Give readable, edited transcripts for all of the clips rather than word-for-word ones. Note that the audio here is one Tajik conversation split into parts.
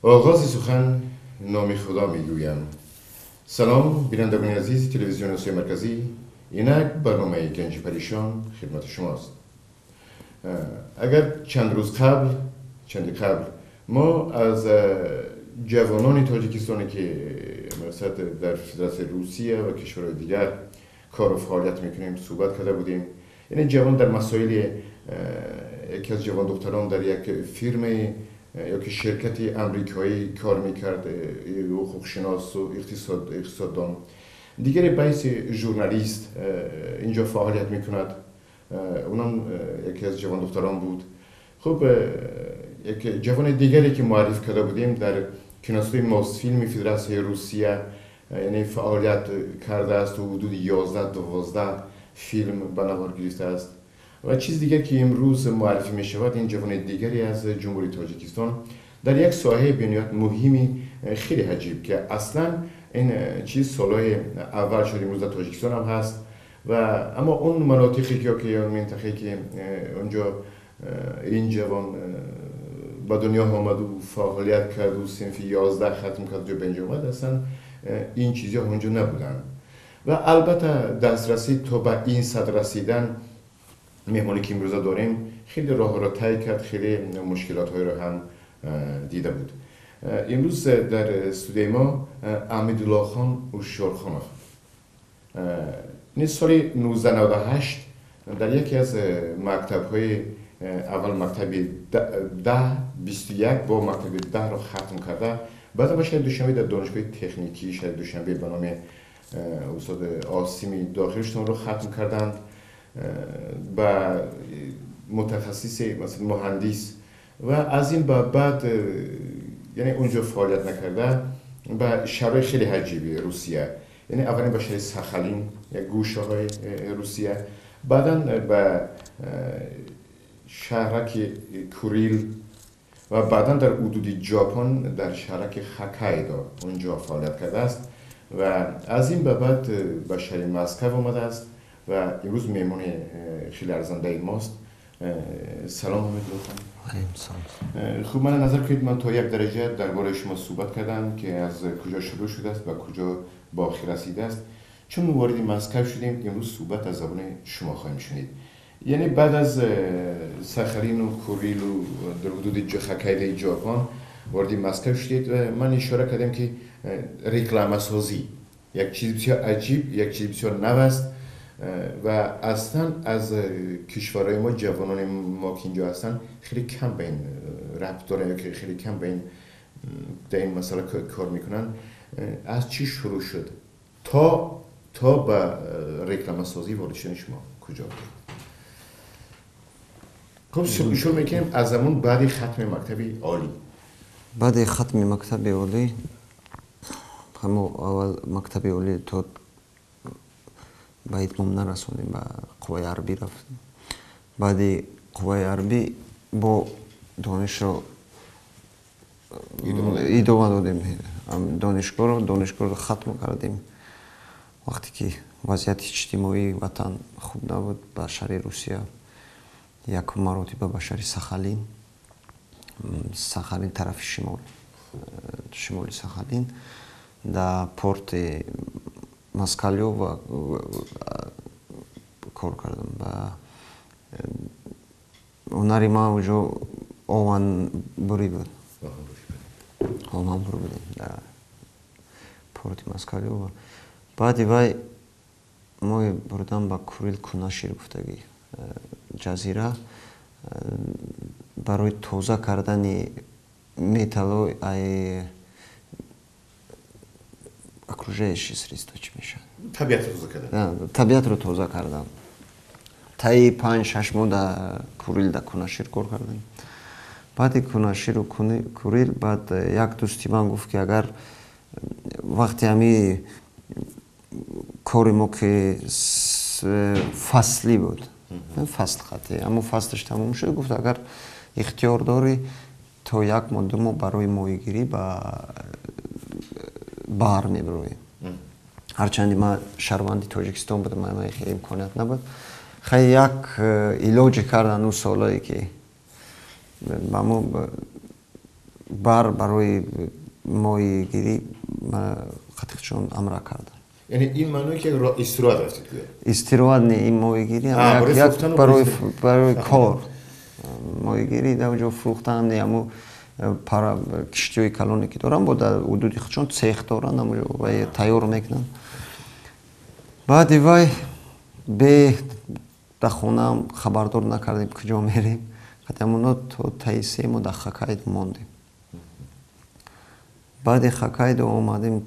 Оғози сухан номи Худо мегӯям. Салом, бинандагони азизи телевизиони Осиёи Марказӣ. Инак барномаи Ганҷи Паришон хидмати шумост. Агар чанд рӯз қабл, чанде қабл мо аз ҷавонони тоҷикистоне, ки мақсад дар Федератсияи Русия ва кишварҳои дигар кору фаъолият мекунем, суҳбат карда будем. Яъне ҷавон дар масоили яке аз ҷавон духтарон дар як фирмаи ё ки ширкати амрикоӣ кор мекард, ҳуқуқшиносу иқтисоддон. Дигаре ба ҳайси журналист инҷо фаъолият мекунад, унам яке аз ҷавон духтарон буд. Хуб, як ҷавони дигаре ки муарриф карда будем, дар киностудияи Мосфилми Федератсияи Русия яъне фаъолият кардааст ва ҳудуди 11-12 филм ба навор гирифтааст. Ва чизи дигар ки имрӯз муаррифӣ мешавад, ин ҷавони дигаре аз Ҷумҳурии Тоҷикистон дар як соҳаи бениҳоят муҳими хеле аҷиб, ки аслан ин чиз солҳои аввал шуд, имрӯз дар Тоҷикистон ҳам ҳаст, ва аммо он манотиқе ки ё минтақае ки онҷо ин ҷавон ба дунё омаду фаъолият карду синфи 11 хатм кард, ҷо ба инҷо омад, аслан ин чизҳо онҷо набуданд. Ва албатта дастрасӣ то ба ин сатҳ расидан меҳмоне ки имрӯза дорем хеле роҳҳоро тай кард, хеле мушкилотҳоеро ҳам дида буд. Имрӯз дар студияи мо Амидуллохон Ҳушёрхонов. Ин соли 1998 дар яке аз мактабҳои аввал, мактаби 10-21 бо мактаби 10-ро хатм карда, баъдан ба шаҳри Душанбе дар донишгоҳи техникии шаҳри Душанбе ба номи устод Осимӣ дохил шудонро хатм карданд. Ба мутахассиси масалан муҳандис ва аз ин ба баъд, яъне унҷо фаъолият накарда, ба шаҳрҳои хеле аҷиби Русия, яъне аввалин ба шаҳри Сахалин, як гӯшаҳои Русия, баъдан ба шаҳраки Курил ва баъдан дар ҳудуди Ҷопон дар шаҳраки Хоккайдо унҷо фаъолият кардааст ва аз ин ба баъд ба шаҳри Москав омадааст ва имрӯз меҳмони хеле арзандаи мост. Салом, Ҳамидуллохон. Хуб, ман назар кунед, ман то як дараҷа дар бораи шумо суҳбат кардам, ки аз куҷо шурӯъ шудааст ва куҷо ба охир расидааст. Чун вориди Москав шудем, имрӯз суҳбат аз забони шумо хоҳем шунид. Яъне баъд аз Сахалину Курилу дар ҳудуди Хоккайдои Ҷопон вориди Москав шудед ва ман ишора кардам, ки рекламасозӣ як чизи бисёр аҷиб, як чизи бисёр нав аст ва аслан аз кишварҳои мо ҷавонони мо ки инҷо ҳастанд хеле кам ба ин рабт доранд ё ки хеле кам ба ин дар ин масъала кор мекунанд. Аз чӣ шурӯъ шуд то ба рекламасозӣ ворид шудани шумо куҷо буд? Хуб, шурӯъ мекунем аз ҳамон баъди хатми мактаби олӣ. Баъди хатми мактаби олӣ, ҳамо аввал мактаби олӣ то ба итмом нарасонем, ба қувваи ҳарбӣ рафтем. Баъди қувваи ҳарбӣ бо донишро идома додем, донишгоҳро хатм кардем. Вақте ки вазъияти иҷтимоии ватан хуб набуд, ба шаҳри Русия, якум маротиба ба шаҳри Сахалин, Сахалин тарафи шимол, шимоли Сахалин, дар порти Москалёва кор кардам. Ба ҳунари ман уҷо оҳанбурӣ буд, оҳанбур будем дар порти Москалёва. Баъди вай мо бурдам ба Курил, Кунашир гуфтагӣ ҷазира, барои тоза кардани металло ай окружающий средства, чӣ мешавад? Табиатро тоза кардан. Табиатро тоза кардан. Таи 5-6 моҳ дар Курил, дар Кунашир кор кардем. Баъди Кунаширу Курил баъд як дӯсти ман гуфт, ки агар вақте ҳами кори мо ки фаслӣ буд, фасл хати, ҳамон фаслаш тамом шуд, гуфт, агар ихтиёр дорӣ, то як моҳ, 2 моҳ барои моҳигирӣ ба баҳр мебироем. Ҳарчанди ман шаҳрванди Тоҷикистон будам, ман хеле имконият набуд. Хай, як илоҷе кардан, ӯ солое ки ба мо Бар барои моҳигирӣ қатиқчон амра карданд. Яъне ин маъное ки истироҳат рафтед гӯя? Истироҳат не, ин моҳигирӣ барои кор. Моҳигирӣ дар онҷо фурӯхтан не, ҳамун киштиҳои калоне ки доранд, бо дар ҳудуди худшон цех доранд, ҳамонҷо вай тайёр мекунанд. Баъди вай бе дар хонаам хабардор накардем куҷо мерем. Ҳамоно то таи 3 моҳ дар Хоккайдо мондем. Баъди Хоккайдо омадем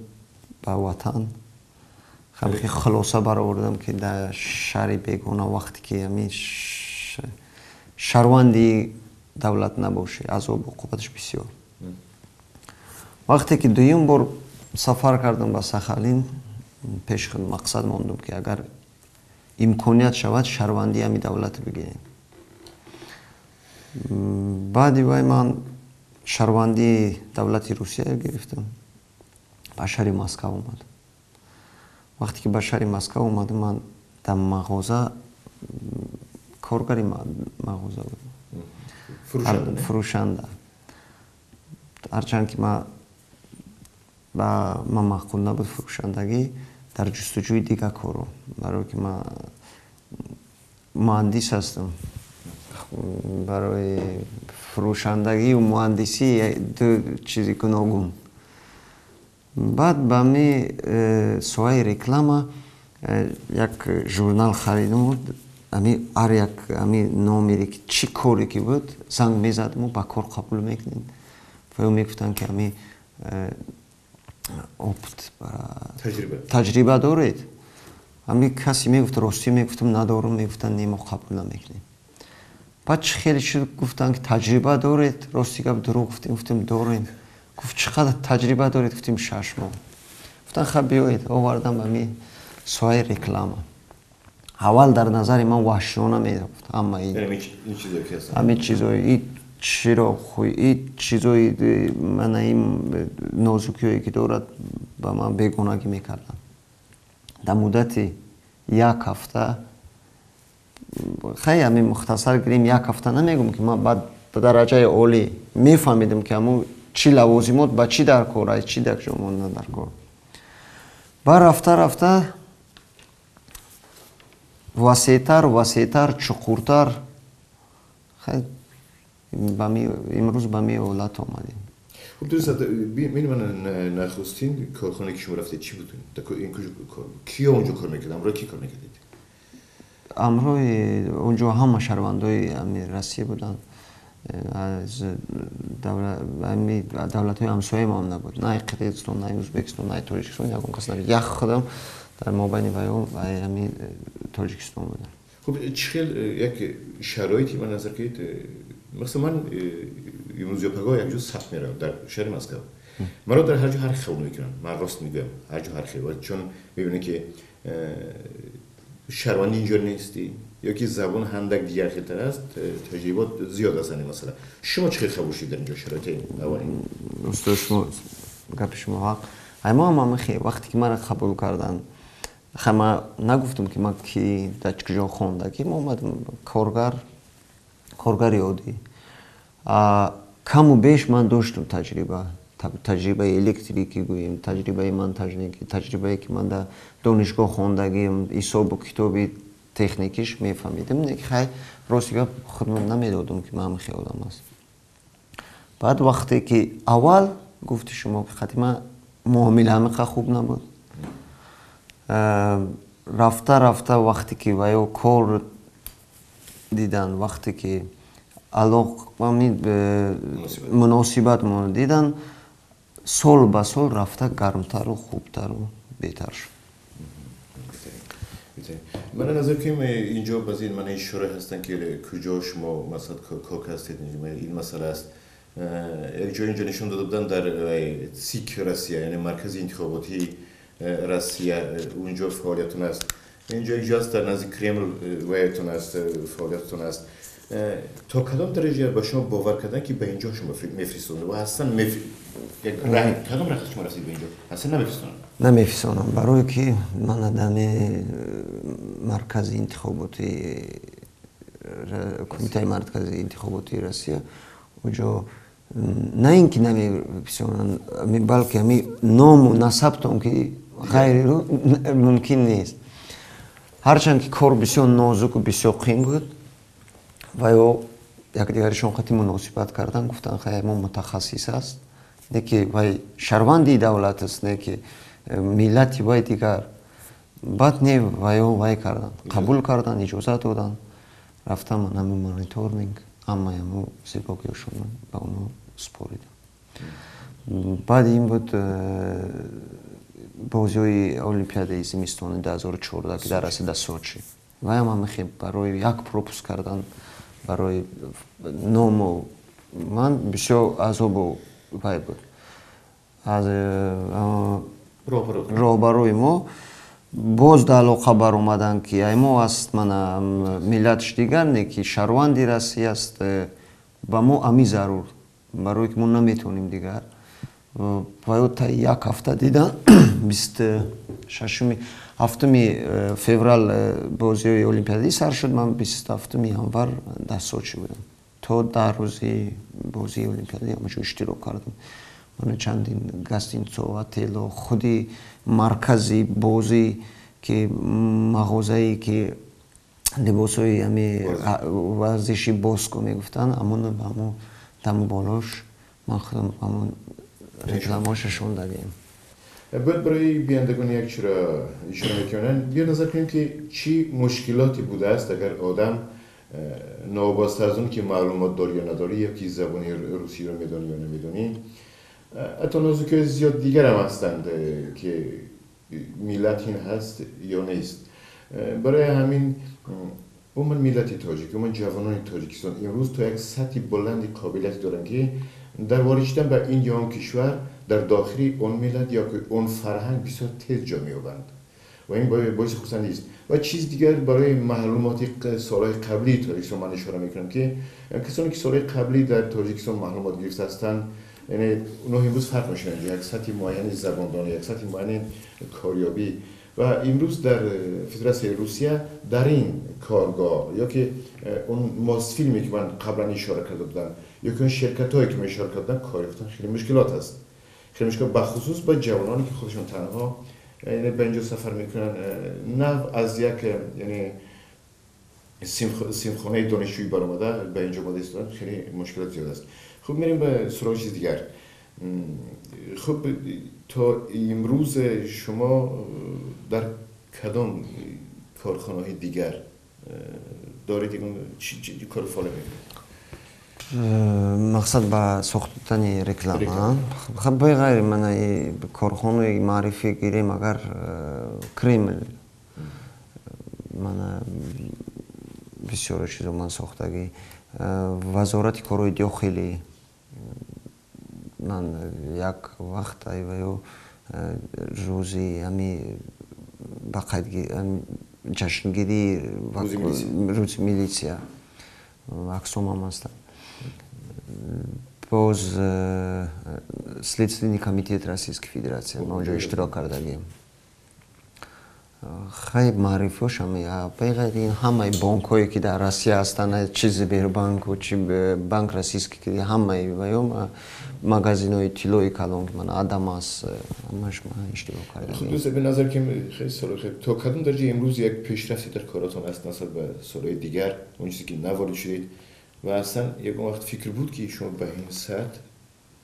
ба ватан. Хеле хулоса баровардам ки дар шаҳри бегона вақте ки ҳамин шаҳрванди давлат набошӣ, азобу уқубаташ бисёр. Вақте ки дуюм бор сафар кардам ба Сахалин, пеши худ мақсад мондум ки агар имконият шавад шаҳрвандии ҳамин давлат бигирем. Баъди вай ман шаҳрвандии давлати Русия гирифтам, ба шаҳри Москва омадам. Вақте ки ба шаҳри Москва омадам, ман дар мағоза коргари мағоза будам, фурӯшанда. Ҳарчанд ки ман ба ман маъқул набуд фурӯшандагӣ, дар ҷустуҷӯи дигар кору, барое ки ман муҳандис ҳастам, барои фурӯшандагию муҳандисӣ ду чизи гуногун. Баъд ба ми соҳаи реклама як журнал харидам, ами ҳар як ами номере ки чӣ коре ки буд занг мезадаму ба кор қабул мекунед. Ва ё мегуфтанд ки ами опыт, таҷриба доред. Ами касе мегуфт ростӣ, мегуфтам надорам, мегуфтанд не, мо қабул намекунем. Баъд чӣ хеле шуд, гуфтанд ки таҷриба доред, рости гап дурӯғ гуфтем, гуфтем дорем. Гуфт чӣ қадар таҷриба доред, гуфтем 6 моҳ. Гуфтанд хаб биёед, овардам ба ми соҳаи реклама. Аввал дар назари ман ваҳшиёна мерафт ҳама ин чизҳои и чироқхӯй, и чизҳои мана ин нозукиҳое ки дорад ба ман бегонагӣ мекарданд. Дар муддати як ҳафта, хай ҳамин мухтасар гирем, як ҳафта намегӯм ки ман баъд ба дараҷаи олӣ мефаҳмидам ки ҳамун чӣ лавозимот ба чӣ дар кор, ай чӣ дар ҷо монда дар кор. Баъд рафта рафта васеътар васеътар, чуқуртар, хай имрӯз ба ми ҳолат омадем. Хуб дӯст, бин ман нахустин корхонае ки шумо рафтед чӣ буд? Киё онҷо кор мекард? Ҳамроҳи кӣ кор мекардед? Ҳамроҳи онҷо ҳама шаҳрвандои Россия буданд. Аз давлатҳои ҳамсояи мо ҳам набуд, на Қирғизистон, на Ӯзбекистон, на Тоҷикистон, ягон кас набуд. Як худам дар мобайни ваё ҳамин Тоҷикистон будам. Хуб чӣ хел як шароите ман назар кардед? Масалан ман имрӯз ё пагоҳ як ҷо саф меравам дар шаҳри Москва. Маро дар ҳар ҷо ҳар хел мекунанд. Ман рост мегӯям, ҳар ҷо ҳар хел. Чун мебинед ки шаҳрванди инҷо нестӣ ё ки забон ҳандак дигар хелтар аст, таҷрибот зиёд аст ин масъала. Шумо чӣ хел қабул шудед дар инҷо шароити аввалин? Устод, шумо гапи шумо ҳақ. Ай мо ҳам вақте ки маро қабул карданд, хай ман нагуфтам ки ман ки дар куҷо хондагӣ, мо омадам коргари оддӣ. Каму беш ман доштам таҷриба, таҷрибаи электрикӣ гӯем, таҷрибаи монтажникӣ, таҷрибае ки ман дар донишгоҳ хондагиам, ҳисобу китоби техникиш мефаҳмидам. Не ки хай рости гап худман намедодам ки ман ҳамин хел одам аст. Баъд вақте ки аввал гуфти шумо ки қати ман муомила ҳамин хуб набуд, рафта рафта вақте ки ваё кор дидан, вақте ки муносибат дидан, сол ба сол рафта гармтару хубтару беҳтар шуд. Ман назар ки инҷо баъзе ман ишора ҳастанд ки куҷо шумо масалан кор ҳастед, ин масъала аст. Як ҷо инҷо нишон дода буданд дар ЦИК Россия, яъне маркази интихоботии Россия, унҷо фаъолиятон аст. Инҷо як ҷо аст дар назди Кремл ваятон аст, фаъолиятон аст. То кадом дараҷа ба шумо бовар кардан ки ба инҷо шумо мефиристонанд ва ҳастан кадом раҳ шумо рафтед ба инҷо? Ҳастан намефиристонанд? Намефиристонам, барое ки ман адами маркази интихоботи Кумитаи маркази интихоботии Россия онҷо На ин ки намеписонанд, балки ҳами ному насабтон ки ғайри мумкин нест. Ҳарчанд ки кор бисёр нозуку бисёр қин буд, ва ё якдигаришон қати муносибат кардан, гуфтанд, хай, мо мутахассис аст, не ки вай шаҳрванди давлат аст, не ки миллати вай дигар. Баъд не, ваё вай карданд, қабул карданд, иҷозат доданд. Рафтам ҳами мониторинг, ҳамаи ҳамо зебогиҳошонро ба онҳо супоридам. Баъди ин буд бозиҳои Олимпиадаи зимистони 2014, ки дар расида Сочи. Ваям ҳамихе барои як пропуск кардан, барои ному ман бисёр азобу вай буд. Аз роҳбарои мо боз да алоқа баромаданд, ки ай мо аст, мана миллатш дигар, не ки шаҳрванди Россия аст, ба мо ами зарур, барое ки мо наметавонем дигар. Ва ё таи як ҳафта дидан, 26-уми 7-уми феврал бозиҳои олимпиадӣ сар шуд, ман 27-уми январ дар Сочи будам. То 10 рӯзи бозии олимпиадӣ ҳамаҷо иштирок кардам. Мана чандин гостиницо, отело, худи маркази бозӣ, ки мағозае ки либосҳои ҳами варзиши Боско мегуфтанд, ҳамон ҳамо даму болош ман худам ҳамон рекламаша шондагем. باید برای بینندگان یک چرا اشاره میکنن، بیا نظر کنیم که چی مشکلاتی بوده است. اگر آدم نوابسته از اون که معلومات داری یا نداری، یا که زبان روسی رو میدانی یا نمیدانی، حتی نازکی زیاد دیگر هم هستند که ملت این هست یا نیست. برای همین عموما ملت تاجیک، عموما جوانان تاجیکستان امروز تا یک سطح بلند قابلیت دارن که در وارد شدن به این یا آن کشور، در داخل اون ملت یا که اون فرهنگ بسیار تیز جا می‌یابند و این باعث خرسندی است. و چیز دیگر، برای معلومات سالهای قبلی تاجیکستان من اشاره میکنم که کسانی که سالهای قبلی در تاجیکستان معلومات گرفته هستند، یعنی اونها امروز فرق میشن، یک سطح معین زباندانی، یک سطح معین کاریابی. و امروز در فدراسیون روسیه در این کارگاه یا که اون ماست فیلمی که من قبلا اشاره کرده بودم یا که اون شرکت هایی که من اشاره کردم، کار یافتن خیلی مشکلات است، خیلی مشکلات، بخصوص با جوانانی که خودشون تنها یعنی به اینجا سفر میکنن، نه از یک یعنی صنف‌خانه دانشجویی برآمده به اینجا آمده ایستادن، خیلی مشکلات زیاد است. خب، میریم به سراغ چیز دیگر. خب، تا امروز شما در کدام کارخانه های دیگر دارید چی کار فعال میکنید؟ Мақсад ба сохтани реклама. Хаб, беғайр мана корхонаи маърифӣ гирем, агар Кремл, мана бисёре чизо ман сохтагӣ, вазорати корҳои дохилӣ ман як вақт айваё рӯзи ҳами ба қайдги ҷашнгирии рӯзи милитсия аксомам ҳастанд. Боз Следственный комитет Российской Федерация ма онҷо иштирок кардагем. Хай, маърифиҳошам. Беғайри ин, ҳамаи бонкҳое ки дар Россия ҳастанд, чи Сбербанку, чи Банк Российский, ки ҳамаи ваё магазинҳои тиллои калон, мана Адамас, ҳамаш ман иштирок кардагем. دوست به نظر که خیلی سال خیلی تا کدام درجه امروز یک پیشرفتی در کاراتون است نسبت به سالهای دیگر، اون چیزی که نوارد شدید و اصلا یک وقت فکر بود که شما به این سطح،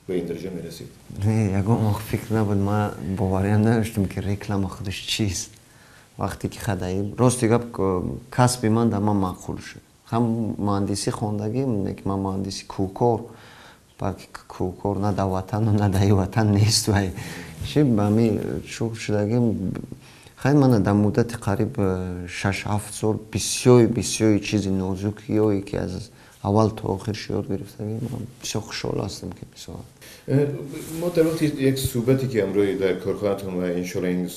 به این درجه میرسید؟ نه، یگان وقت فکر نبود. من باوریم نداشتم که реклама خودش چیست. وقتی که خدایی рости гап, касби ман дар ман маъқул шуд. Ҳам муҳандисӣ хондагим, ки ман муҳандиси кӯҳкор, балки кӯҳкор на дар ватану на дар ватан нест. Вай чи ба ҳами шуғл шудагим. Хай, мана дар муддати қариб 6-7 сол бисёри бисёри чизи нозукиҳое ки аз аввал то охирш ёд гирифтагим, ман бисёр хушҳол ҳастам ки мисол ما در وقت یک صحبتی که امروز در کارخانه‌تون و انشالله این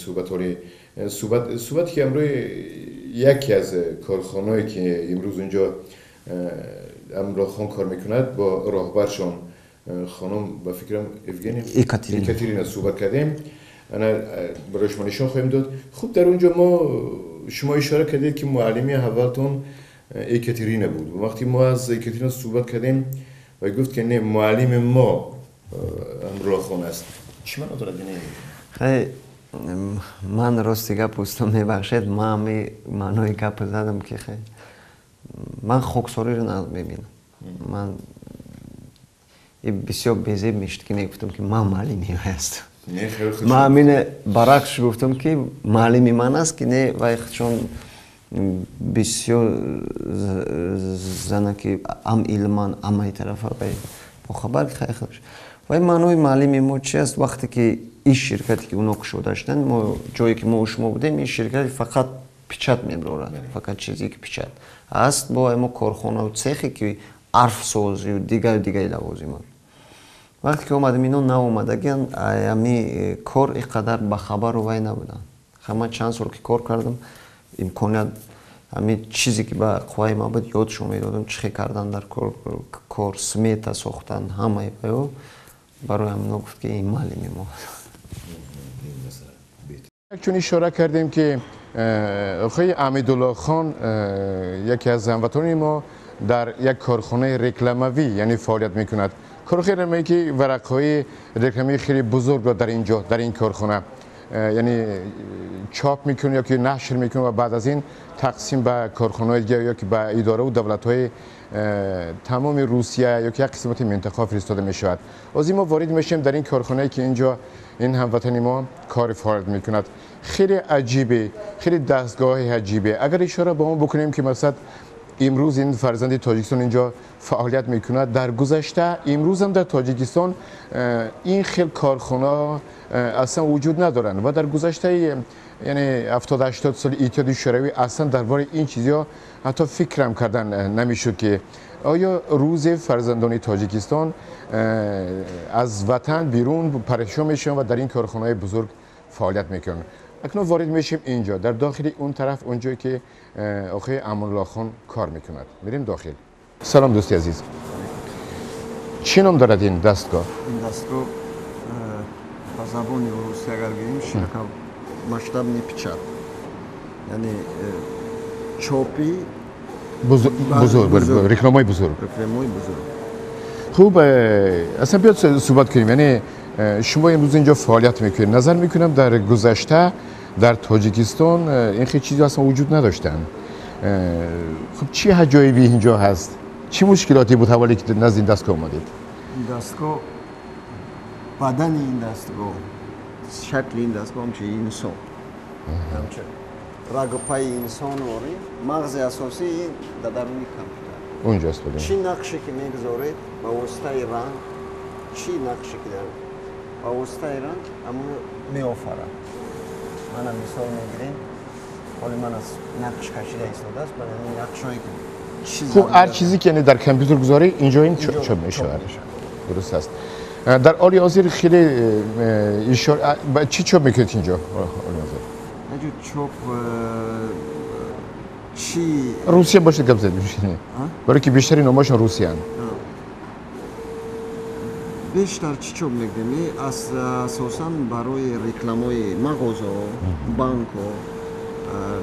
صحبت صحبتی که امروز یکی از کارخانه‌ای که امروز اونجا امرا خان کار میکند، با راهبرشان خانم با فکرم evgeni ایکاترینا. ایکاترینا صحبت کردیم، انا برای شما نشان خواهیم داد. خوب، در اونجا ما شما اشاره کردید که معلمی اولتون ایکاترینا بود. وقتی ما از ایکاترینا صحبت کردیم، و گفت که نه معلم ما امرالله خان است. چی معنا دارد؟ خیلی من راستی گپ устод мебахшед, ман ҳами маънои гап задам ки хеле ман хоксориро намебинам. Ман бисёр безеб мешуд ки негуфтам ки ман муаллими вай ҳастам. Ман ҳамине баръаксш гуфтам ки муаллими ман аст, ки не вай чун бисёр зана ки ам илман амаи тарафа вай бохабар хеле хуш. Вай маънои муаллими мо чи аст? Вақте ки ин ширкате ки оно кушода шуданд, мо ҷое ки мо шумо будем, ин ширкат фақат печать мебарорад, фақат чизе ки печать аст. Бо мо корхонаву цехе ки арфсозию дигару дигари лавозимот. Вақте ки омадем, ино наомадагиан, ами кор ин қадар бахабару вай набуданд. Ман чанд сол ки кор кардам, имконият ҳамин чизе ки ба қувваи ман буд ёдшон медодам, чӣ хел кардан дар кор, смета сохтан, ҳамаи ваё. Барои ҳамино гуфт ки ин муаллими мо. چون اشاره کردیم که آقای امیدالله خان یکی از هموطنان ما در یک کارخانه رکلموی یعنی فعالیت میکند. کارخانه رکلموی که ورقهای رکلمی خیلی بزرگ را در اینجا در این کارخانه یعنی چاپ میکنه یا که نشر میکنه و بعد از این تقسیم به کارخانه‌های دیگه یا که به اداره و دولت‌های تمام روسیه یا که یک قسمت منطقه فرستاده میشود. از این ما وارد میشیم در این کارخانه‌ای که اینجا این هموطن ما کار فعالیت میکند. خیلی عجیبه، خیلی دستگاه عجیبه. اگر اشاره با ما بکنیم که مثلا امروز این فرزند تاجیکستان اینجا فعالیت میکند، در گذشته امروز هم در تاجیکستان این خیلی کارخانه اصلا وجود ندارند و در گذشته یعنی 70-80 سال اتحاد شوروی اصلا درباره این چیزها حتی فکرم کردن نمیشد که آیا روز فرزندان تاجیکستان از وطن بیرون پریشان میشن و در این کارخانه بزرگ فعالیت میکنن. اکنون وارد میشیم اینجا در داخل اون طرف، اونجایی که آقای امان‌الله خان کار میکند. میریم داخل. سلام دوستی عزیز، چی نام دارد این دستگاه؟ این دستگاه با زبان روسی اگر بگیم широкомасштабный печать، یعنی چاپی بزرگ، رکلامای بزرگ. رکلامای بزرگ. خوب، اصلا بیاد صحبت کنیم. یعنی شما امروز اینجا فعالیت میکنید، نظر میکنم در گذشته در تاجیکستان این خیلی چیزی اصلا وجود نداشتن. خب چی عجایبی اینجا هست؟ چی مشکلاتی بود حوالی که نزد این دستگاه اومدید؟ این دستگاه، بدن این دستگاه، شکل این دستگاه همچه انسان، همچه رگ پای انسان واری، مغز اساسی این در درون کامپیوتر اونجاست. بودیم چی نقشی که میگذارید با واسطه رنگ، چی نقشی که در با واسطه رنگ همون میآفرد. من هم مثال میگیریم، حالا من از نقش کشیده ایستاده است، برای این نقشایی که خب هر چیزی که در کامپیوتر گذاری اینجا این چاپ میشود. درست است. در حال حاضر خیلی اشاره چی چاپ میکنید اینجا؟ حال حاضر اینجا چاپ چی؟ روسیه باشه گپ زدیم میشینه، برای که بیشتری نامشون روسیه هستند. بیشتر چی چاپ میکنیم؟ اساساً برای رکلامای مغازه، بانک،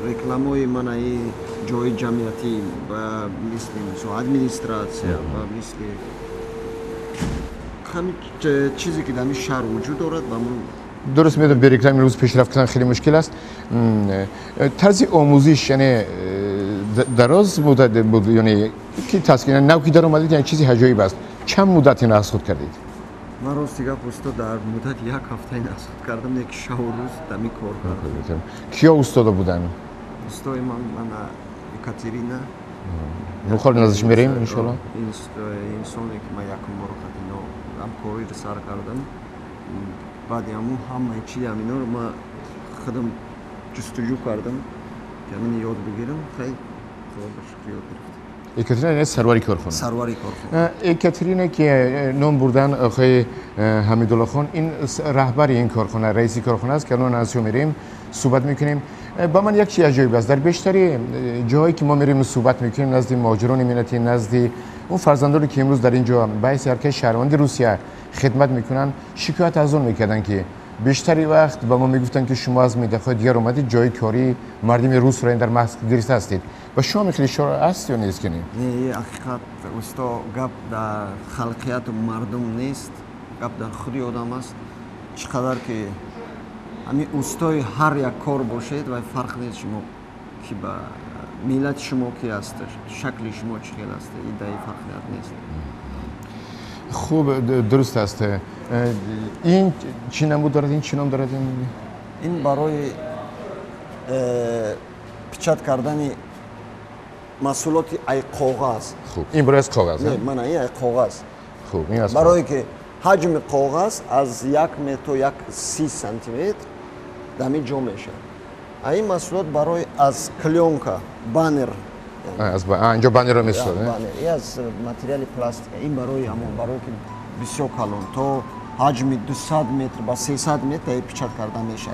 رکلامای منای جای جمعیتی و مثل ادمینستراسیا و مثل همین چیزی که در این شهر وجود دارد و من درست میدونم به رکلام روز پیشرفت کردن خیلی مشکل است. طرز آموزش یعنی دراز مدت بود، یعنی که تسکین نو که در اومدید یعنی چیزی عجایب است. چند مدت این از خود کردید؟ من راست گپ استاد در مدت یک هفته این از خود کردم، یک شب و روز دمی کار کردم. کیا استادا بودن؟ استاد من اکاترینا. نخوال نزدش میریم انشالله. انسانی که من یکم بار خاطر همکاری رو سر کردم، بعد همون همه چیز همینا رو من خودم جستجو کردم که همین یاد بگیرم. خیلی خدا به شکر یاد گرفتم. اکاترینا یعنی سروری کارخانه. سروری کارخانه. اکاترینا که نام بردن آقای حمیدالله خان، این رهبر این کارخانه، رئیس کارخانه است که الان از او میریم صحبت میکنیم. با من یک چیز عجایب است، در بیشتری جاهایی که ما میریم صحبت میکنیم نزد مهاجران ملتی، نزد اون فرزندانی که امروز در اینجا به حیث هر شهروند روسیه خدمت میکنن، شکایت از اون میکردن که بیشتری وقت به ما میگفتن که شما از منطقه‌های دیگر اومدید، جای کاری مردم روس را در مسک گرفته هستید. و شما خیلی شعار است یا نیست که نه؟ نه، حقیقت استا گپ در خلقیت مردم نیست، گپ در خودی آدم است. چقدر که همین اوستای هر یک کار باشید و فرق نیست شما کی با ملت شما کی است، شکل شما چه است، این دای فرقیت نیست. خوب، درست است. این چی نمود دارد؟ این چی نام دارد؟ این برای پچت کردن محصولات ای کاغذ. خوب، این برای از کاغذ؟ نه، من این ای کاغذ. خوب، این از برای که حجم کاغذ از 1 متر تا 1.30 سانتی متر دمی جا میشه. این محصولات برای از کلیونکا بانر، از اینجا بانر رو میسازه. بانر این از متریال پلاستیک. این برای همون برای که بسیار کلان تا حجم 200 متر با 300 متر پچت کرده میشد.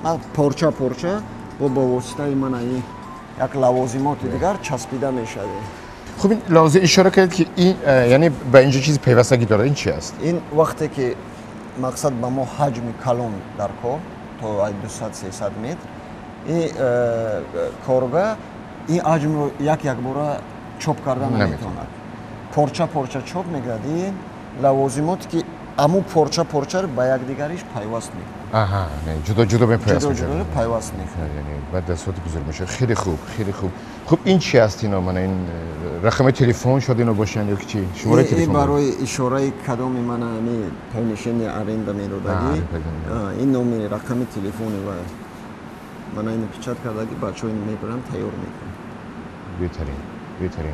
من پارچه پارچه با واسطه من این یک لوازمات دیگر چسبیده میشد. خب این لازم اشاره کرد که این یعنی به اینجا چیز پیوستگی داره، این چی است؟ این وقتی که مقصد به ما حجم کلان در کار تا 200 300 متر این کارگاه این حجم رو یک یک باره چاپ کردن نمیتواند. پارچه پارچه چاپ میگرد. این لوازمات که امو پارچه پارچه رو به یک دیگریش پیوست میکنه. آها، نه جدا جدا به پیوست میشه. جدا جدا پیوست میکنه. یعنی بعد دستات بزرگ میشه. خیلی خوب، خیلی خوب. خب این چی است اینا؟ من این رقم تلفن شد اینو باشن یا چی؟ شماره تلفن. این برای اشاره کدام من همی پرمیشن ارندا میدادگی. این نام رقم تلفن و من اینو پچت کردگی بچه‌ها اینو میبرن تیار میکنن. بهترین، بهترین.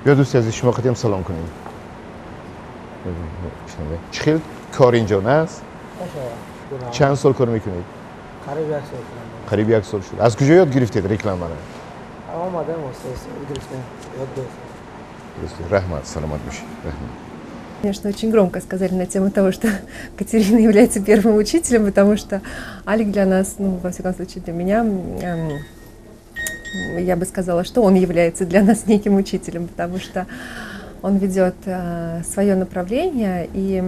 بیا دوستی عزیز شما خودم سلام کنیم. چه خیلی کار اینجا نه است؟ چند سال کار میکنید؟ قریب 1 سال. قریب 1 سال شد. از کجا یاد گرفتید رکلام را؟ آمدم استاد گرفتم یاد گرفتم. رحمت، سلامت باشید. رحمت. Конечно, очень громко сказали на тему того, что Катерина является первым учителем, потому что Алик для нас, ну, во всяком случае, для меня, я бы сказала, что он является для нас неким учителем, потому что он ведет свое направление и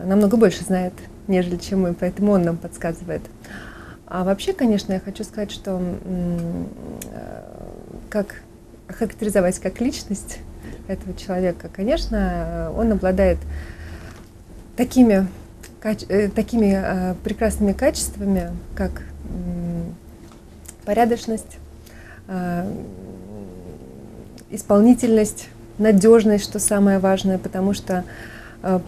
намного больше знает, нежели чем мы, поэтому он нам подсказывает. А вообще, конечно, я хочу сказать, что как охарактеризовать как личность этого человека, конечно, он обладает такими прекрасными качествами, как порядочность, исполнительность, надежность, что самое важное, потому что,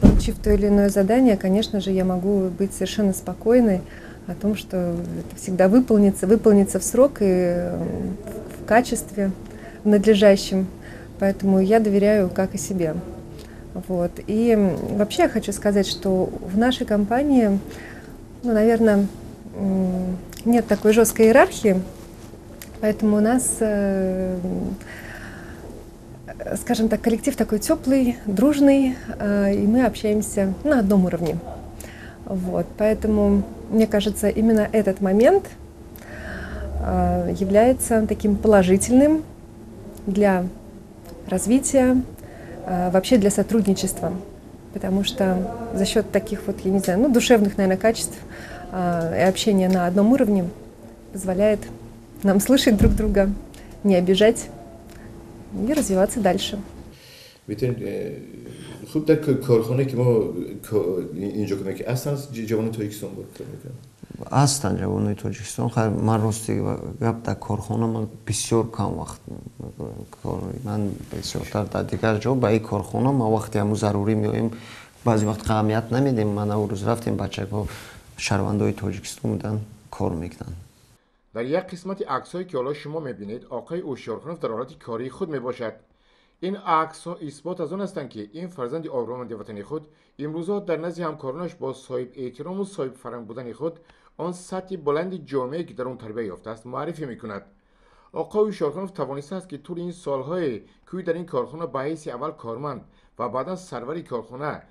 получив то или иное задание, конечно же, я могу быть совершенно спокойной о том, что это всегда выполнится, выполнится в срок и в качестве надлежащем. Поэтому я доверяю как и себе. Вот. И вообще я хочу сказать, что в нашей компании, ну, наверное, нет такой жесткой иерархии, поэтому у нас, скажем так, коллектив такой теплый, дружный, и мы общаемся на одном уровне. Вот. Поэтому, мне кажется, именно этот момент является таким положительным для развития, вообще для сотрудничества, потому что за счет таких вот, я не знаю, ну, душевных, наверное, качеств и общения на одном уровне позволяет нам слышать друг друга, не обижать и развиваться дальше. خوب در کارخانه که ما اینجا کنه که اصلا جوان تاجیکستان بود هستن جوانای تاجیکستان. خیر من راستی گپ در کارخانه من بسیار کم وقت کار من بسیارتر در دیگر جا با این کارخانه ما وقتی همو ضروری میایم بعضی وقت اهمیت نمیدیم. من اون روز رفتیم بچه‌ها شهروندای تاجیکستان بودن کار میکنن. در یک قسمت عکس‌هایی که حالا شما میبینید آقای اوشیارخانوف در حالت کاری خود میباشد. این عکس‌ها اثبات از آن هستند که این فرزند آبرومند وطن خود امروزها در نزد همکارانش با صاحب احترام و صاحب فرهنگ بودن خود آن سطح بلند جامعه که در آن تربیت یافته است معرفی میکند. آقای اوشیارخانوف توانسته است که طول این سالهای که در این کارخانه به حیث اول کارمند و بعدا سرور کارخانه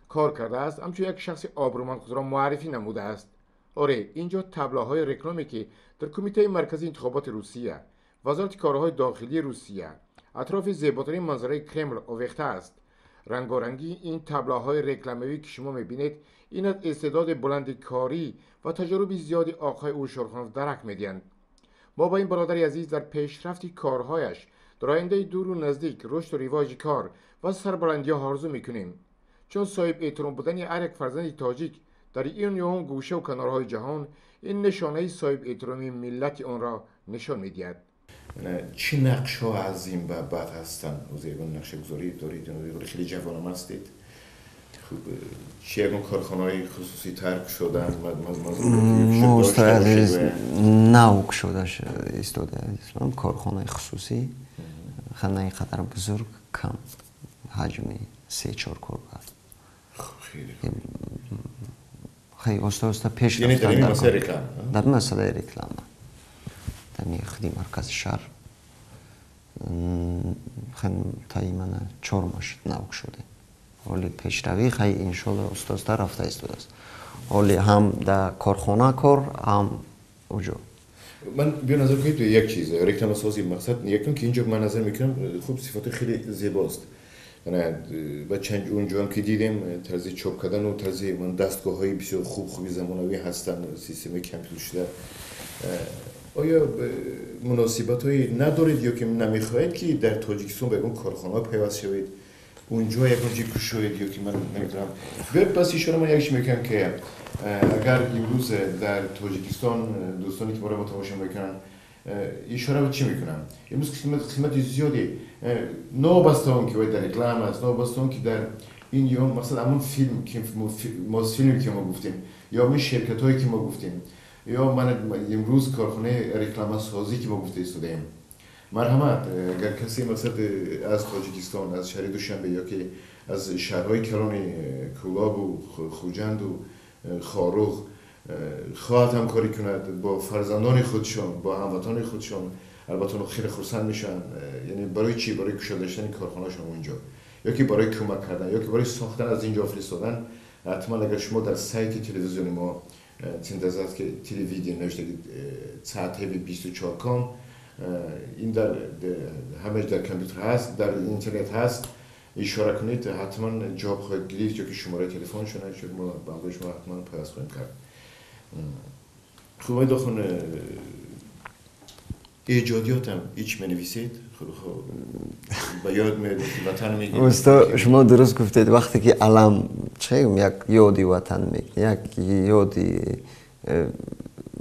کار کرده است همچون یک شخص آبرومند خود را معرفی نموده است. آره اینجا تابلوهای رکلامی که در کمیته مرکزی انتخابات روسیه، وزارت کارهای داخلی روسیه، اطراف زیباترین منظره کرمل آویخته است، رنگارنگی این تابلوهای رکلاموی که شما میبینید این از استعداد بلند کاری و تجربه زیادی آقای اوشورخانوف درک میدهند. ما با این برادر عزیز در پیشرفت کارهایش در آینده دور و نزدیک رشد و رواج کار و سربلندی ها آرزو میکنیم، چون صاحب احترام بودن هر یک فرزند تاجیک در این یا آن گوشه و کنارهای جهان این نشانه صاحب احترامی ملت آن را نشان میدهد. چی نقش ها از این به بعد هستن؟ از یگان نقشه گذاری دارید؟ خیلی جوان هم هستید. خوب چی یگان کارخانه های خصوصی ترک شدن؟ ما استاد عزیز نو شده استاد عزیز کارخانه خصوصی خانه اینقدر بزرگ کم حجمی 3-4 کارگر. خیلی خیلی استاد استاد پیش یعنی در این مسئله رکلام؟ در مسئله رکلام در خودی مرکز شهر خیلی تایی من 4 ماه شد نو شده. ولی پیشروی خیلی انشالله استاد رفته استاد است. ولی هم در کارخانه کار هم اوجا. من بیا نظر کنید یک چیز رکلام سازی مقصد یکم که اینجا من نظر میکنم خوب صفات خیلی زیباست. یعنی با چند اونجا هم که دیدیم طرز چاپ کردن و طرز من دستگاه های بسیار خوب خوبی زمانوی هستن، سیستم کامپیوتر شده. آیا مناسبت هایی ندارید یا که نمیخواهید که در تاجیکستان به اون کارخانه پیوست شوید اونجا یک چیز کشوید یا که من نمیدونم؟ پس اشاره من یکش میکنم که اگر امروز در تاجیکستان دوستانی که ما را تماشا میکنن اشاره به چی میکنم؟ امروز قسمت زیادی نوبسته اون که باید در رکلام است، نوبسته اون که در این یا مثلا همون فیلم که ما فیلمی که ما گفتیم یا همون شرکت هایی که ما گفتیم یا من امروز کارخانه رکلام سازی که ما گفته ایستادیم. مرحمت اگر کسی مثلا از تاجیکستان از شهر دوشنبه یا که از شهرهای کلان کولاب و خوجند و خاروغ خواهد همکاری کند با فرزندان خودشان با هموطنان خودشان، البته اونها خیلی خرسند میشن. یعنی برای چی؟ برای گشاده داشتن کارخانه‌شون اونجا یا که برای کمک کردن یا که برای ساختن از اینجا فرستادن. حتما اگر شما در سایت تلویزیون ما چند که تلویزیون نوشته CTV24 com این در همه در کامپیوتر هست، در اینترنت هست، اشاره کنید حتما جواب خواهید گرفت یا که شماره تلفنشون هست ما با شما حتما پیوست خواهیم کرد. خوب آقای داخون ایجادیاتم هیچ منویسید؟ خب با یاد میاد که وطن میگید. استاد شما درست گفتید. وقتی که علم چه یک یادی وطن میکنه، یک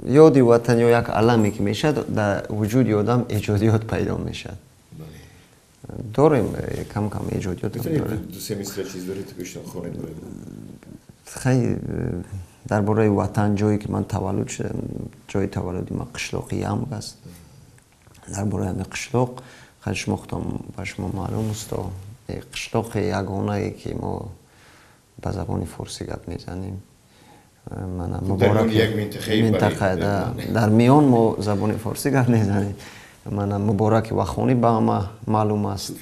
یادی وطن یا یک علمی که میشد در وجود آدم ایجادیات پیدا میشد. داریم کم کم ایجادیات داریم. دو سه مصرع چیز دارید که بشنم خونه داریم. خیلی درباره وطن جایی که من تولد شدم، جای تولدی من قشلاقی یمگ است. درباره همین قشلاق خیلی شما خودم به شما معلوم است. قشلاق یگانه که ما به زبان فارسی گپ میزنیم. من مبارک یک منطقه در میان ما زبان فارسی گپ میزنیم. من مبارک وخونی به همه معلوم است.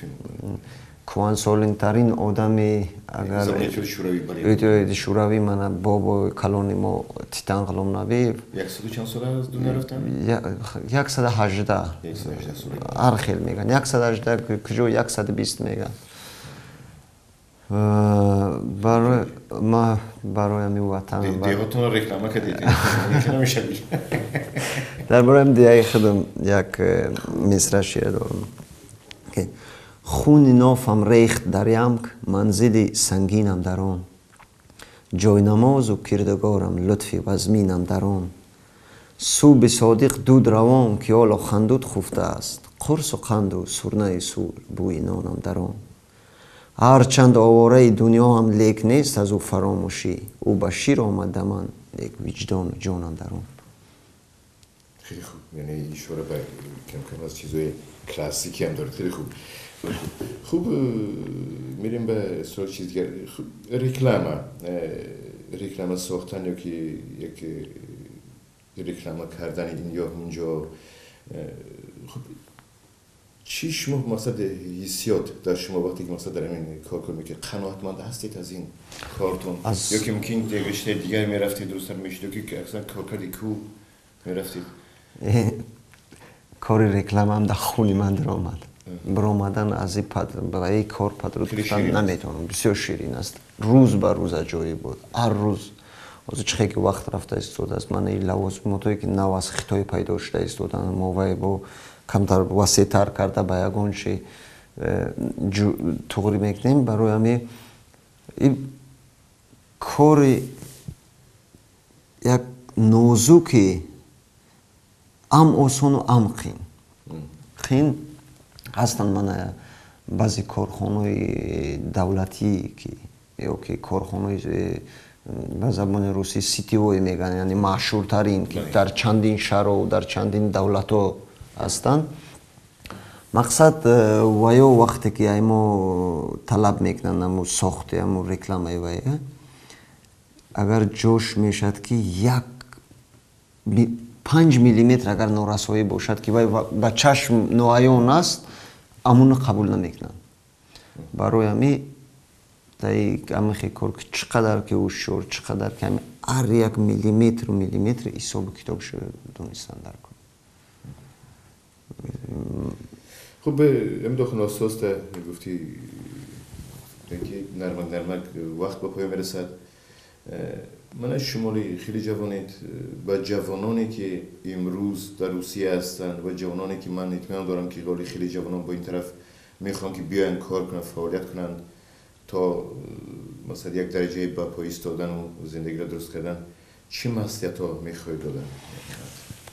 کهنسال‌ترین آدمی اگر شوروی من بابا کلانی ما تیتان غلام نبی 100 چند ساله از دنیا رفتن؟ 118 هر خیل میگن 118 کجا 120 میگن. برای ما برای همین وطن دیهاتون رو رکلامه کردید نمیشه. درباره دیه خودم یک مصرع شعر دارم که خون نافم ریخت در یمک منزل سنگینم در آن، جای نماز و کردگارم لطفی وزمینم در آن، صوب صادق دود روان که حالا خندود خفته است، قرص و قند و سرنه سور بوی نانم در آن، هرچند آواره دنیا هم لیک نیست از او فراموشی، او به شیر آمد من لیک وجدان و جانم در آن. خیلی خوب، یعنی اشاره به کم کم از چیزای کلاسیکی هم داره. خیلی خوب. خوب میریم به سراغ چیز دیگر. خوب رکلامه ساختن یا که یک رکلامه کردن این یا اونجا، خب چی شما مقصد حسیات در شما وقتی که مقصد در این کار کنید که قناعتمند هستید از این کارتون یا که ممکن رشته دیگر میرفتید درستر میشد که اصلا کار کردی کو میرفتید؟ کار رکلام هم در خونی من در آمد. Баромадан аз ин кор падруд гуфтан наметавонам. Бисёр ширин аст. Рӯз ба рӯз аҷоиб буд. Ҳар рӯз. Ҳозир чӣ хел ки вақт рафта истодааст, мана ин лавозимотое ки нав аз Хитой пайдо шуда истоданд, мо вай бо камтар васеътар карда ба ягон чи туғрӣ мекунем. Барои ҳамин ин кори як нозуки ам осону ам қин. Қин ҳастанд мана баъзе корхонаҳои давлатӣ ки ё ки корхонаҳои ба забони русӣ сетевой мегӯянд, яъне машҳуртарин ки дар чандин шаҳру дар чандин давлатҳо ҳастанд. Мақсад ваё вақте ки ай мо талаб мекунанд аму сохти аму рекламаи вай, агар ҷош мешавад ки як 5 миллиметр агар норасоӣ бошад ки вай ба чашм ноаён аст, амуно қабул намекунанд. Барои ҳамин дар ҳамин кор ки чӣ қадар ки ҳушёр, чӣ қадар ки ҳамин ҳар як миллиметру миллиметр ҳисобу китобшо донистан дар кор. Хуб, ҳамин оста гуфтӣ ки нармак нармак вақт ба поён мерасад. Ман шумоли хеле ҷавонед, ба ҷавононе ки имрӯз дар Русия ҳастанд ва ҷавононе ки ман итминон дорам ки ҳоли хеле ҷавонон бо ин тараф мехоҳанд ки биёянд, кор кунанд, фаъолият кунанд то масалан як дараҷае ба по истодану зиндагиро дуруст кардан, чӣ маслиҳатҳо мехоҳед додан?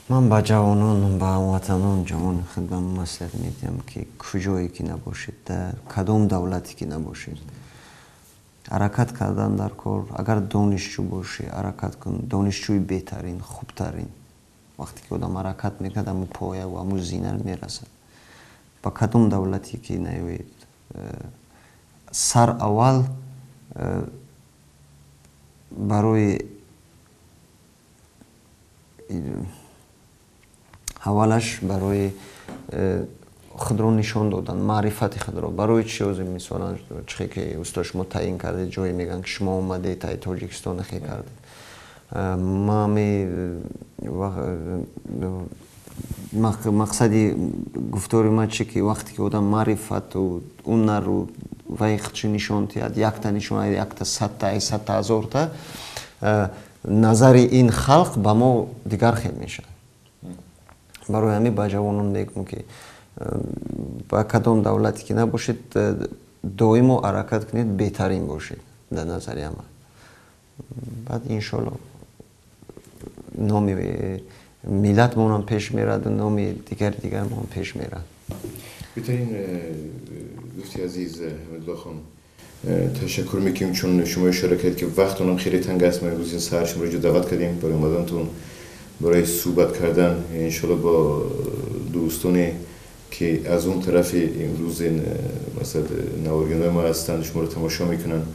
Ман ба ҷавонон, ба ҳамватанон, ҷавони худам маслиҳат медиҳам ки куҷое ки набошед, дар кадом давлате ки набошед, ҳаракат кардан дар кор. Агар донишҷӯ бошӣ, ҳаракат кун, донишҷӯи беҳтарин, хубтарин. Вақте ки одам ҳаракат мекунад, ҳамун появу ҳамун зина мерасад. Ба кадом давлате ки наёед, сар аввал барои аввалаш барои худро нишон додан, маърифати худро. Барои чӣ ҳозир мисолан чӣ ки усто шумо таъин кардед, ҷое мегӯянд ки шумо омадед, тай Тоҷикистон хе кардед. Мақсади гуфтори ман чӣ ки вақте ки одам маърифату ҳунару вай худшо нишон диҳад, якта нишон, якта, садта, ай садта, ҳазорта, назари ин халқ ба мо дигар хел мешавад. Барои ҳамин ба ҷавонон мегӯям ки ба кадом давлате ки набошед, доимо ҳаракат кунед, беҳтарин бошед дар назари ҳама. Баъд иншоалло номи миллатмонам пеш мерад, номи дигари дигармон пеш мерад. Беҳтарин дӯсти азиз Ҳамидуллохон, ташаккур мекунем, чун шумо ишора кардед ки вақтонам хеле танг аст. Мо имрӯз ин саҳар шуморо инҷо даъват кардем барои омадантон, барои суҳбат кардан иншоалло бо дӯстоне ки аз он тарафи имрӯз ин масалан наворгинои мо ҳастанд, шуморо тамошо мекунанд.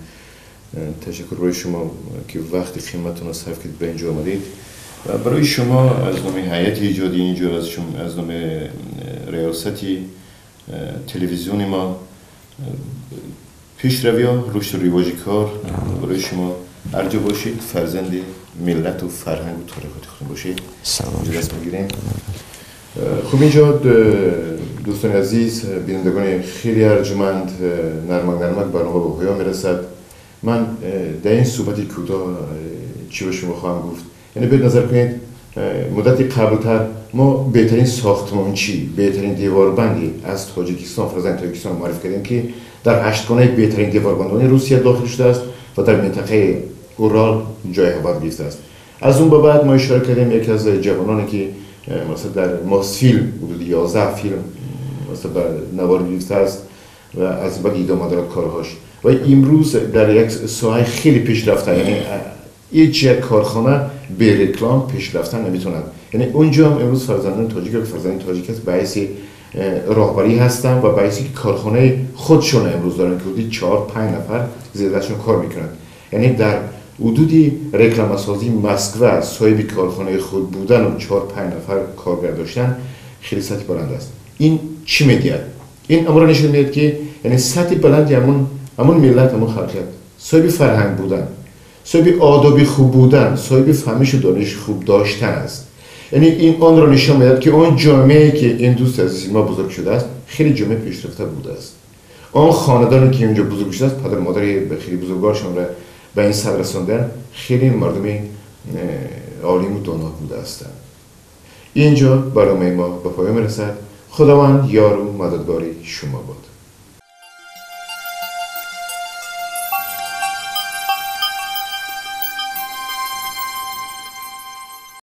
Ташаккур барои шумо ки вақти қиматонро сарф кардед, ба инҷо омадед. Ва барои шумо аз номи ҳайати иҷодӣ инҷо, аз номи риёсати телевизиони мо пешравиҳо, рушду ривоҷи кор барои шумо ҳар ҷо бошед, фарзанди миллату фарҳангу таърихоти худтон бошед. Даст мегирем. Хуб, инҷо дӯстони азиз, бинандагони хеле арҷманд, нармак нармак барнома ба поён мерасад. Ман дар ин суҳбати кӯтоҳ чӣ ба шумо хоҳам гуфт? Яъне биёед назар кунед, муддати қаблтар мо беҳтарин сохтмончӣ, беҳтарин деворбанди аз Тоҷикистон, фарзанди Тоҷикистон муарриф кардем ки дар ҳаштгонаи беҳтарин деворбандони Русия дохил шудааст ва дар минтақаи Урал ҷои ҳавар гирифтааст. Аз он ба баъд мо ишора кардем яке аз ҷавононе ки масалан дар Мосфилм ҳудуди 11 филм масалан ба навор гирифтааст ва аз ин баъд идома дорад корҳош ва имрӯз дар як соҳаи хеле пешрафта, яъне ҳеҷ як корхона бе реклам пешрафта наметавонад. Яъне онҷо ҳам имрӯз фарзандони тоҷик ки фарзанди тоҷик аст ба ҳайси роҳбарӣ ҳастанд ва ба ҳайси ки корхонаи худшон имрӯз доранд ки ҳудуди 4-5 нафар зери дастшон кор мекунанд. Яъне дар ҳудуди рекламасозии Москва соҳиби корхонаи худ будану 4-5 нафар коргар доштан хеле сатҳи баланд аст. Ин чӣ медиҳад? Ин амро нишон медиҳад ки яъне сатҳи баланди ҳамун миллат, ҳамун халқият, соҳиби фарҳанг будан, соҳиби одоби хуб будан, соҳиби фаҳмишу дониши хуб доштан аст. یعنی این آن را نشان میدهد که آن جامعه که این دوست عزیز ما بزرگ شده است خیلی جامعه پیشرفته بوده است. آن خاندانی که اینجا بزرگ شده است، پدر مادر خیلی بزرگوارشان را به این سطح رساندن، خیلی مردم عالم و دانا بوده هستند. اینجا برنامه ما به پایان میرسد. خداوند یار و مددگار شما باد.